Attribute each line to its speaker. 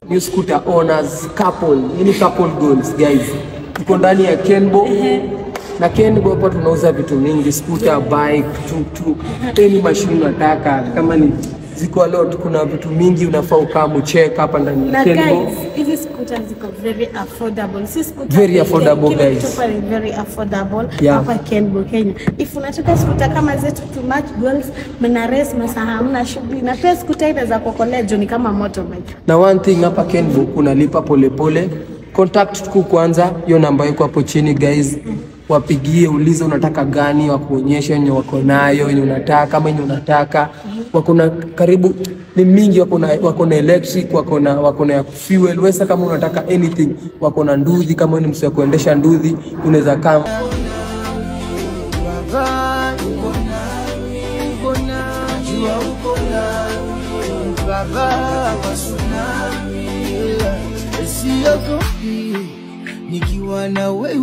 Speaker 1: New scooter owners, couple, ni couple goals guys. Tuko ndani ya Kenbo. Na Kenbo hapa tunauza vitu mingi, scooter, bike, tuk-tuk, any machine unataka. Kama ni ziko a lot, kuna vitu mingi unafaa ukamu check hapa ndani ya
Speaker 2: Na
Speaker 1: Kenbo.
Speaker 2: guys, hizi scooter ziko very affordable. Si scooter
Speaker 1: Very
Speaker 2: pekee,
Speaker 1: affordable,
Speaker 2: kila
Speaker 1: guys.
Speaker 2: kitu hapa ni very affordable
Speaker 1: Yeah.
Speaker 2: hapa Kenbo Kenya. If unataka scooter kama zetu to match goals, mna race masaa hamna shughuli, na pia scooter inaweza kuokolea juu ni kama motorbike.
Speaker 1: Na one thing hapa Kenbo unalipa polepole. Contact tu kwanza, hiyo namba iko hapo chini guys. Wapigie, ulize unataka gani, wakuonyeshe yenye wako nayo, yenye unataka, kama yenye unataka. Wako na karibu ni mingi, wako na electric, wako na ya fuel. Wesa kama unataka anything, wako na nduthi, kama ni msee wa kuendesha nduthi, unaweza kama
Speaker 3: Baba, uko nami, uko nami, jua uko nami, Baba wa tsunami, siogopi nikiwa na wewe.